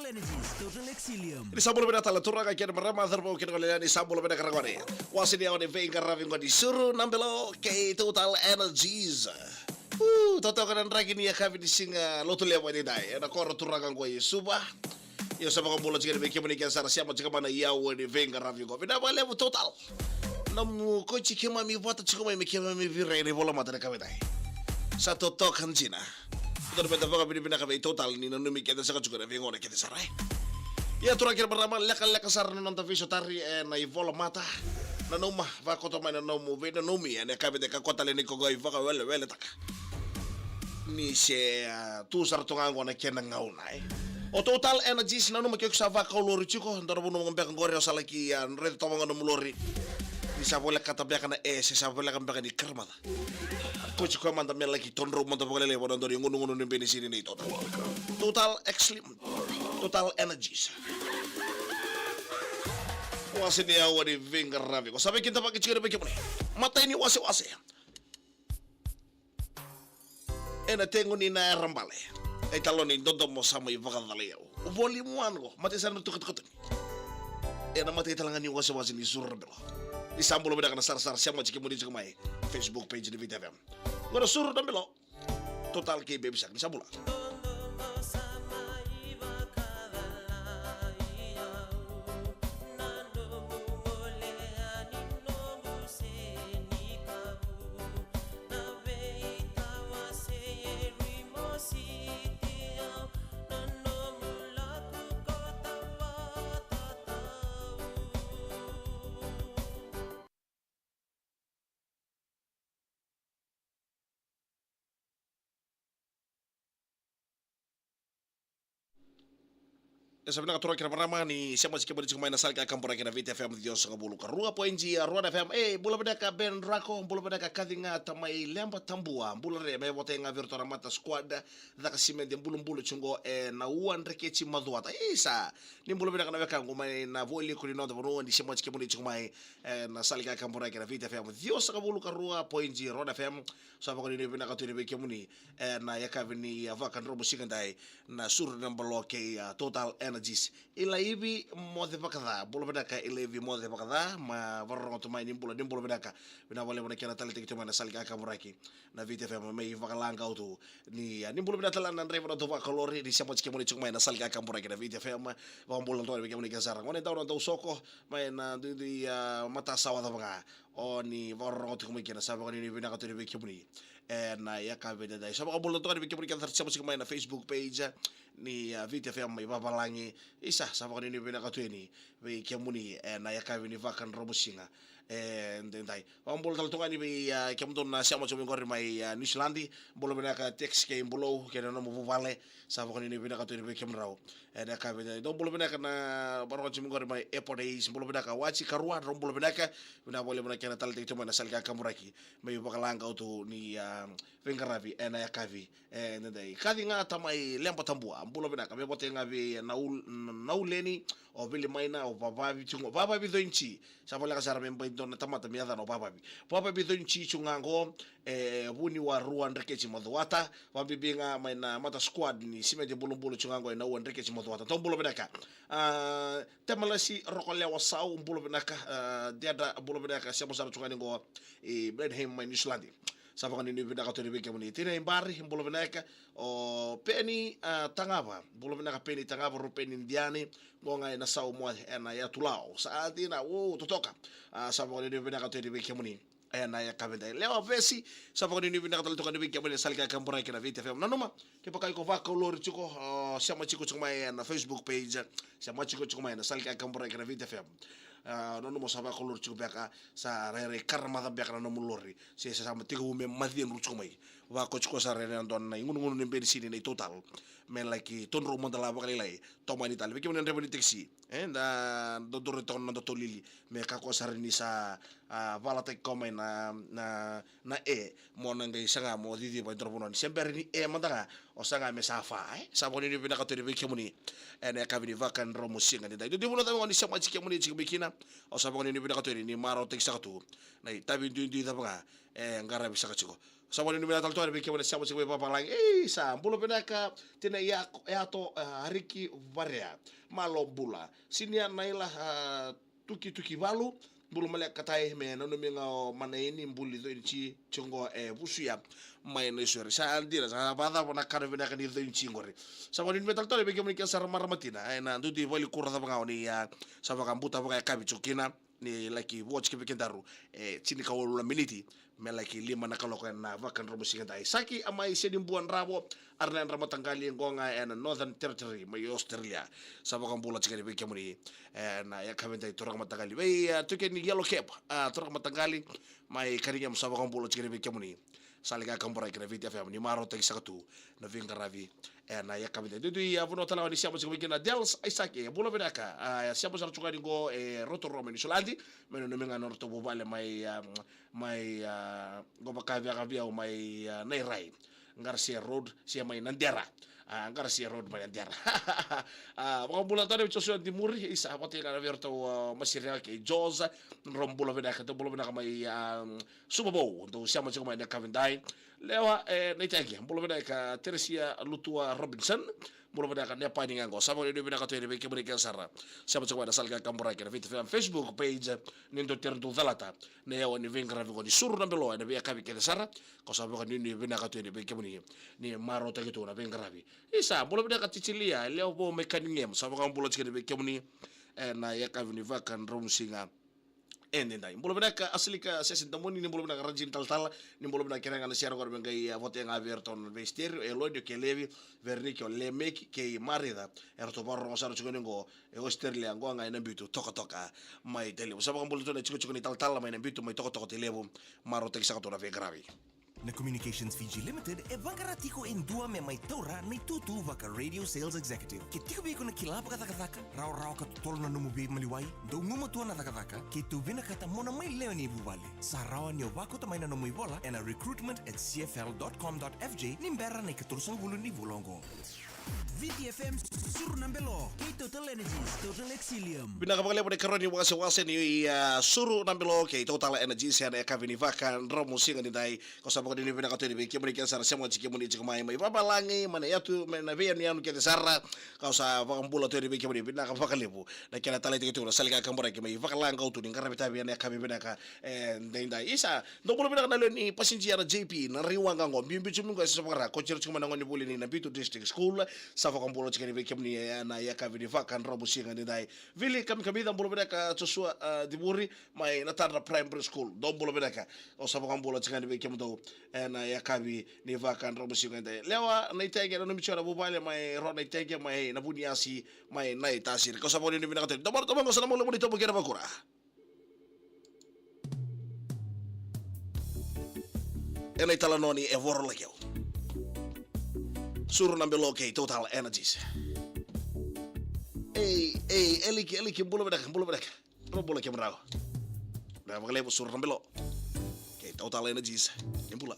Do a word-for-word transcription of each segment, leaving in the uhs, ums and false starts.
Energies, Total Exilium. Ni sa bula vinaka tale turaga kei na marama, cauravou kei na gone, ni sa bula vinaka ragone. Wase ni yawa ni veiqaravi qo ni Suru na Belo kei Total Energies. Uu, totoka na draki ni yakavi ni siga Lotulevu edaidai ena koro turaga qo e Suva. Io, sa vakabula tiko yani vei kemuni kece sara sema tiko mai na yawa ni veiqaravi qo. Vinaka vakalevu Total. Nomu kauti keimami vata tiko mai me keimami virai ena ivolamata ena yakavi edaidai. Sa totoka dina. Dodonu meda vakavinavinaka vei Total ni nanumi keda saka tiko ena veigauna kece sara, e. Ia turaga kei na marama, lekaleka sara na noda veisotari ena ivolamata. Nanuma, vakoto mai na nomu veinanumi ena yakavi edaidai, kakua tale ni ko qai vakaweleweletaka ni se, a, tu sara tu ga qo na kena gauna, e. O Total Energies, nanuma ke o iko sa vakaulori tiko, dua na vanua beka qori o sa laki, a, raica toka ga nomu lori. Ni sa volekata beka na e, se sa voleka beka ni karamaca. Kauti koya mada me laki todrou mada vakalailai vua na dua na igunugunu ni benisini nei Total. Total Exlim. Total Energies. Wase ni yawa ni veiqaravi qo. Sa veikidavaki tiko yani vei kemuni. Matai ni wasewase. Ena tegu ni na era bale. E talo ni dodomo sa mai vakacalai au. Volume one qo. Matai sara na tukatuka tu. Ena matai tale ga ni wasewase ni Suru na Belo. Ni sa bula vinaka na sarasara sema tiko kemuni tiko mai Facebook page ni Viti F M. Qo na Suru na Belo. Total kei Baby Shark, ni sa bula. E sa vinaka turaga kei na marama ni sema tiko kemuni tiko mai na sala ni kakaburaki na Viti F M ciwasagavulu ka rua poidi rua na F M. E, bula vinaka Ben Rako, bula vinaka Kaci Gata mai Leba Tabua, bula re, me votai ga vei iratou na Mata Squad, caka simede bulubulu tiko qo ena Ua Dreketi Macuata. Isa, ni bula vinaka na wekaqu mai na vualiku ni noda vanua ni sema tiko kemuni tiko mai ena sala ni kakaburaki na Viti F M ciwasagavulu ka rua poidi rua na F M. Sa vakanuinui vinaka tu yani vei kemuni ena yakavi ni, a, vakadromu siga edai na Suru na Belo kei, a, Total Energies. I Laivi Moce Vakaca, bula vinaka i Laivi Moce Vakaca, mai vakarorogo tu mai, ni bula, ni bula vinaka. Vinaka vakalevu na kena taleitaki tu mai na sala ni kakaburaki na Viti F M me ivakalagau tu. Ni, a, ni bula vinaka tale na draiva na tou vakalori ni sema tiko kemuni tiko mai na sala ni kakaburaki na Viti F M. Vakabula toka vei kemuni kece sara. Gone dau na Dausoko mai na duidui, a, matasawa cava ga o ni vakarorogo tiko mai kina, sa vakanuinui vinaka tu yani vei kemuni ena yakavi edaidai. Sa vakabula toka yani vei kemuni kece sara sema tiko mai na Facebook page ni, a, Viti F M mai vavalagi. Isa, sa vakanuinui vinaka tu yani vei kemuni ena yakavi ni vakadromu siga edaidai. Vakabula tale toka yani vei, a, kemudou na sema tiko mai qori mai, a, Niusiladi. Bula vinaka Tex kei Bulou kei na nomu vuvale. Sa vakanuinui vinaka tu yani vei kemudrau ena yakavi edaidai. Dou bula vinaka na vakarorogo tiko mai qori mai Airport Ace. Bula vinaka Waji Karua, drau bula vinaka. Vinaka vakalevu na kena taleitaki tu mai na sala ni kakaburaki me ivakalagau tu ni, a, veiqaravi ena yakavi edaidai. Kaci Gata mai Leba Tabua, bula vinaka, me votai ga vei Nau-, Nauleni, o Vilimaina, o Vavavi tiko qo, Vavavi Coinci. Sa voleka sara me bai dua na tamata me yacana o Vavavi. Vavavi Coinci tiko ga qo e Vuniwa, Rua Dreketi Macuata. Vakabibi ga mai na Mata Squad ni simede bulubulu tiko ga qo ena Ua Dreketi Macuata. Dou bula vinaka. A, Temalasi Rokolewa Sau, bula vinaka. A, Deda, bula vinaka, sema sara tu ga yani qo i Blenheim mai Niusiladi. Sa vakanuinui vinaka tu yani vei kemuni. Tina i Bari, bula vinaka. O Peni, a, Tagava, bula vinaka Peni Tagava, Rupeni Diani, qo ga ena Sau Moce ena yatu Lau. Sa dina, o, totoka. A, sa vakanuinui vinaka tu yani vei kemuni ena yakavi edaidai. Lewa Vesi, sa vakanuinui vinaka tale toka yani vei kemuni ena sala ni kakaburaki na Viti F M. Nanuma, kevaka iko vakaulori tiko, o, sema tiko tiko mai ena Facebook page, sema tiko tiko mai na sala ni kakaburaki na Viti F M. A, nanuma sa vakaulori tiko beka, sa rairai karamaca beka na nomu lori, se sa, sa tekivu me macidru tiko mai. Vakoti koya sara ena dua na igunugunu ni benisini nei Total me laki todrou mada la vakalailai. Tomani tale vei kemuni na draiva ni tekisi, e, da dodoro toka na noda tolili me kakua sara ni sa, a, valataki koya mai na, na, na e, mo na qai saga mo ciciva e dua na vanua ni se bera ni e mada ga, o saga me sa fa, e. Sa vakanuinui vinaka tu yani vei kemuni ena yakavi ni vakadromu siga edaidai. Dua na vanua cava ga o ni sema tiko kemuni tiko mai kina, o sa vakanuinui vinaka tu yani ni marautaki saka tu na itavi duidui cava ga e qaravi saka tiko. Sa vakanuinui vinaka tale tu yani vei kemuni na sema tiko mai Vavalagi. Ei, sa bula vinaka, tina Yato, Yato, a, Ariki Varea. Malo bula. Sinia Naila, a, Tuki Tuki Valu. Bula maleka tai me nanumi ga o Manaini, buli Coinci, tiko qo e Vusuya. Mai Naisori. Sa dina, sa vakacava na kana vinaka ni Coinci qori. Sa vakanuinui vinaka tale tu yani vei kemuni kece sara marama tina. E na duidui vale ni kuro cava ga o ni, a, sa vakabuta vakayakavi tiko kina. Ni laki voci kei vei kedaru, e, tinikawalu na miniti me laki lima na kaloko ena vakadromu siga edai. Saki a mai Senibua Dravo, a ra na yadra mataqali qo ga ena Northern Territory mai Australia. Sa vakabula tiko yani vei kemuni ena yakavi edai, turaga mataqali. Vei, a, tukuni Yellow Cap, a, turaga mataqali mai Kanigemu, sa vakabula tiko yani vei kemuni. Sa liga ka buraki na Viti F M, ni marautaki saka tu na veiqaravi ena yakavi edai. Duidui, a, vanua tale ga o ni sema tiko mai kina na Dels Aisake, e bula vinaka. A, sema sara tiko yani qo e Rotorua mai Niusiladi, me nanumi ga na nodratou vuvale mai, a, mai, a, qo vaka vaka vei au mai, a, Nairai. Garcia Road, se mai Nadera. A, Garcia Road mai Nadera. A, vakabula tale vei Joshua Dimuri, isa, vata ga na vei iratou, a, Masirika kei Jones, drau bula vinaka, dou bula vinaka mai, a, Suva Vou, dou sema tiko mai na yakavi edai. Lewa, e, Naitaki, bula vinaka, Teresia Lutua Robinson, bula vinaka, Nepani ga qo, sa vakanuinui vinaka tu yani vei kemuni kece sara. Sema tiko mai na sala ka kaburaki na Viti F M Facebook page, ni dou tere dou calata na yawa ni veiqaravi qo ni Suru na Belo ena veiyakavi kece sara. Ko sa vakanuinui vinaka tu yani vei kemuni ni marautaki tu na veiqaravi. Isa, bula vinaka Cicilia, Lewa Vou mai Kanigemu, sa vakabula tiko yani vei kemuni ena yakavi ni vakadromusiga edaidai. Bula vinaka Asilika Sese Damoni, ni bula vinaka Rajini Talatala, ni bula vinaka kece ga na sere qori me qai, a, vata ga vei iratou na vei Stereo, e Lodi, o Kelevi, Verenike, o Lemeki kei Marica, eratou vakarorogo sara tiko yani qo e Australia, qo ga e Nabitu, Tokatoka mai Tailevu. Sa vakabula tu na tikotiko ni talatala mai Nabitu, mai Tokatoka, Tailevu, marautaki saka tu na veiqaravi. Na Communications Fiji Limited e vaqara tiko e dua me mai taura na itutu vaka radio sales executive. Ke tiko vei iko na kila vakacakacaka, rawarawa ka totolo na nomu veimaliwai, dou gumatua na cakacaka, keitou vinakata mo na mai lewe ni vuvale. Sa rawa ni o vakauta mai na nomu ivola ena recruitment at C F L dot com dot F J ni bera na ikatolusagavulu ni vula oqo. Viti F M, Suru na Belo kei Total Energies, Total Excellium. Vinaka vakalevu na ikarua ni wasewase ni, a, Suru na Belo kei Total Energies ena yakavi ni vakadromusiga nidai. Ko sa vakanuinui vinaka tu yani vei kemuni kece sara, sema tiko kemuni tiko mai, mai Vavalagi, mai na yatu, mai na veiyanuyanu kece sara. Ko sa vakabula tu yani vei kemuni, vinaka vakalevu na kena taleitaki tu na sala ka kaburaki mai Vakalagautu, ni qaravi tavi ena yakavi vinaka edaidai. Isa, dou bula vinaka na lewe ni pasijia na J P, na Riwaqa qo, biubiu tiko mai qo e Sasavakara, ko tiko mai na gonevuli ni Nabitu District School, sa vakabula tiko yani vei kemuni ena yakavi ni vakadromusiga nidai. Vili Kamikamica, bula vinaka Joshua, a, Divuri, mai Natadra Primary School, dou bula vinaka. Au sa vakabula tiko yani vei kemudou ena yakavi ni vakadromusiga nidai. Lewa Naiteke, nanumi tiko na vuvale mai Ro Naiteke, mai Navuniasi, mai Naitasiri. Ko sa vakanuinui vinaka tu yani. Dou bula, dou bula, sa na mau levu ni tobo kei na vakura. Ena italanoa ni E Voro Laki Au. Suru na Belo kei Total Energies. Ei, ei, Eliki, Eliki, bula vinaka, bula vinaka. Bula, bula kemudrau. Vinaka vakalevu, Suru na Belo kei Total Energies. Ni bula.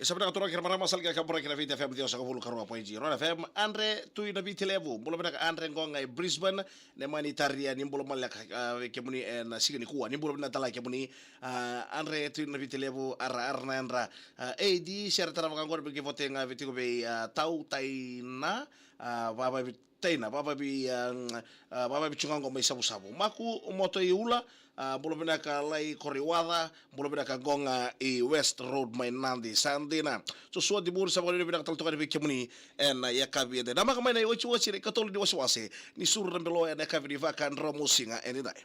Sa vinaka turaga kei na marama, sa laki ka buraki na Viti F M ciwasagavulu ka rua poidi rua na F M. Andre Tui na Viti Levu, bula vinaka Andre, qo ga e Brisbane. Nemani Taria, ni bula maleka, ah, vei kemuni ena siga nikua, ni bula vinaka tale kemuni. Ah, Andre Tui na Viti Levu, ara, ara na yadra. Ah, A D, sere tara vaka qori, vei kei Votega, vei tiko vei, ah, Tau, Taina, ah, vava vei Taina, vava vei, ah, ah, vava vei Tsugago mai Savusavu. Maku Moto i Ula, ah, bula vinaka Lai Koroiwaca, bula vinaka qo ga i West Road mai Nadi, sa dina. Joshua Dimuri, sa vakanuinui vinaka tale tu ga yani vei kemuni ena yakavi edaidai. Namaka mai na iwasiwasi, na ikatolu ni wasewase ni Suru na Belo ena yakavi ni Vakadromusiga edaidai.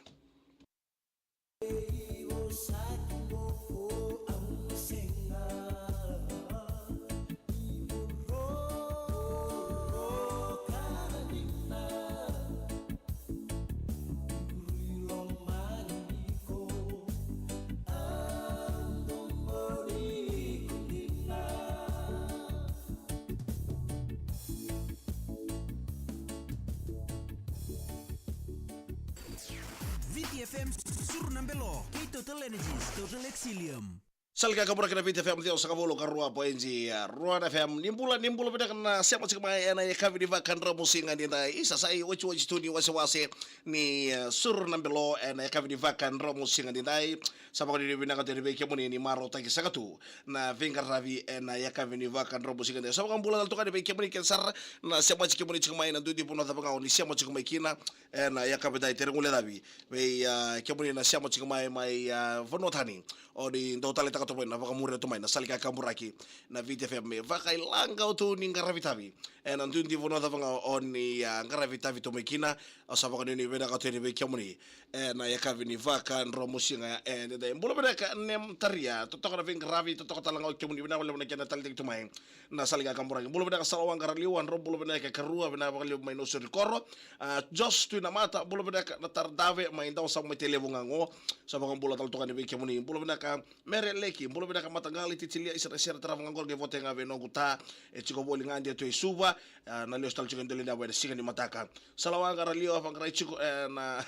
Viti F M, Suru na Belo, kei Total Energies, Total Excellium. Sa laki ka buraki na Viti F M ciwasagavulu ka rua poidi rua na F M. Ni bula, ni bula vinaka na sema tiko mai ena yakavi ni Vakadromusiga edaidai. Isa sa iwasiwasi tu ni wasewase ni, eh, Suru na Belo ena yakavi ni Vakadromusiga edaidai. Sa vakanuinui vinaka tu yani vei kemuni ni marautaki saka tu na veiqaravi ena yakavi ni Vakadromusiga edaidai. Sa vakabula tale tu ga yani vei kemuni kece sara na sema tiko, kemuni tiko mai na dui vanua cava ga o ni sema tiko mai kina ena yakavi edaidai. Tere gule cavi vei, ah, kemuni na sema tiko mai, mai, ah, vanua tani. O ni dau taleitaka tu mai na vakamuri tu mai na sa laki ka buraki na Viti F M. Me vakailaga tu ni qaravi tavi ena duidui vanua cava ga o ni, ah, qaravi tavi tu mai kina. Au sa vakanuinui vinaka tu yani vei kemuni ena yakavi ni Vakadromusiga edaidai. Bula vinaka Nem Taria, totoka na veiqaravi, totoka tale ga o kemuni, vinaka vakalevu na kena taleitaki tu mai na sa laki ka buraki. Bula vinaka Salawa Qaraliwa, drau bula vinaka karua, vinaka vakalevu mai Nausori Koro. Ah, Jos Tui Namata, bula vinaka na Taradave mai Dawasama, mai Tailevu ga qo. Sa vakabula tale tu ga yani vei kemuni. Bula vinaka Mere Leki, bula vinaka Mataqali, Titilia, isa na sere tarava ga qori, qai Votega vei noqu ta, e tiko voli ga dia tu e Suva, ah, na lesu tale tiko e Delainavou ena siga ni mataka. Salawa Qaraliwa, vaqarai tiko ena,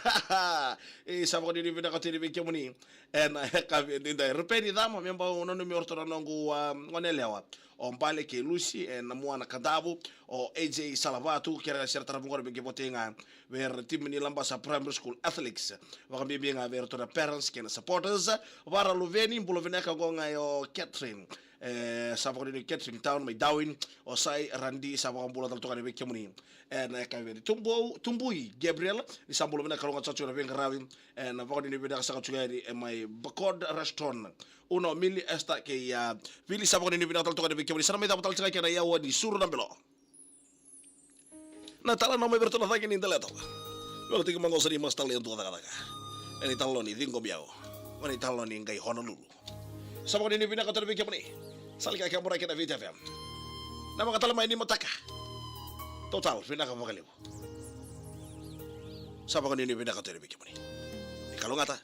e, sa vakanuinui vinaka tu yani vei kemuni ena yakavi edaidai. Rupeni Cama, me bau nanumi o ratou na noqu, ah, goneyalewa. O Bale kei Lusi, e, na Muana Kadavu, o A J Salavatu, kei ira na sere tarava qori me qai Votega vei ira na timi ni Labasa Primary School Athletics. Vakabibi ga vei iratou na parents kei na supporters. Vara Luveni, bula vinaka qo ga o Catherine. E, sa vakanuinui Catherine Town mai Darwin. O Sai Randi, sa vakabula tale tu ga yani vei kemuni ena yakavi edaidai. Tubu, Tubui Gabriel, ni sa bula vinaka, kalougata saka tiko na veiqaravi. E, na vakanuinui vinaka saka tiko yani, e, mai Bakod Restaurant. Una o Mili, Esther kei, ah, Vili, sa vakanuinui vinaka tale tu ga yani vei kemuni. Sa na mai cava tale tiko ga kei na yawa ni Suru na Belo. Na talanoa mai vei iratou na cagi ni Delaitoka. Vei iratou tiko mai qo sa ni masu tale e dua cakacaka. E ni talanoa ni ciqomi au. O ni talanoa ni qai Honolulu. Sa vakanuinui vinaka tu yani vei kemuni. Sa laki ka buraki na Viti F M. Na vakatale mai ni mataka. Total, vinaka vakalevu. Sa vakanuinui vinaka tu yani vei kemuni. Ni kalougata.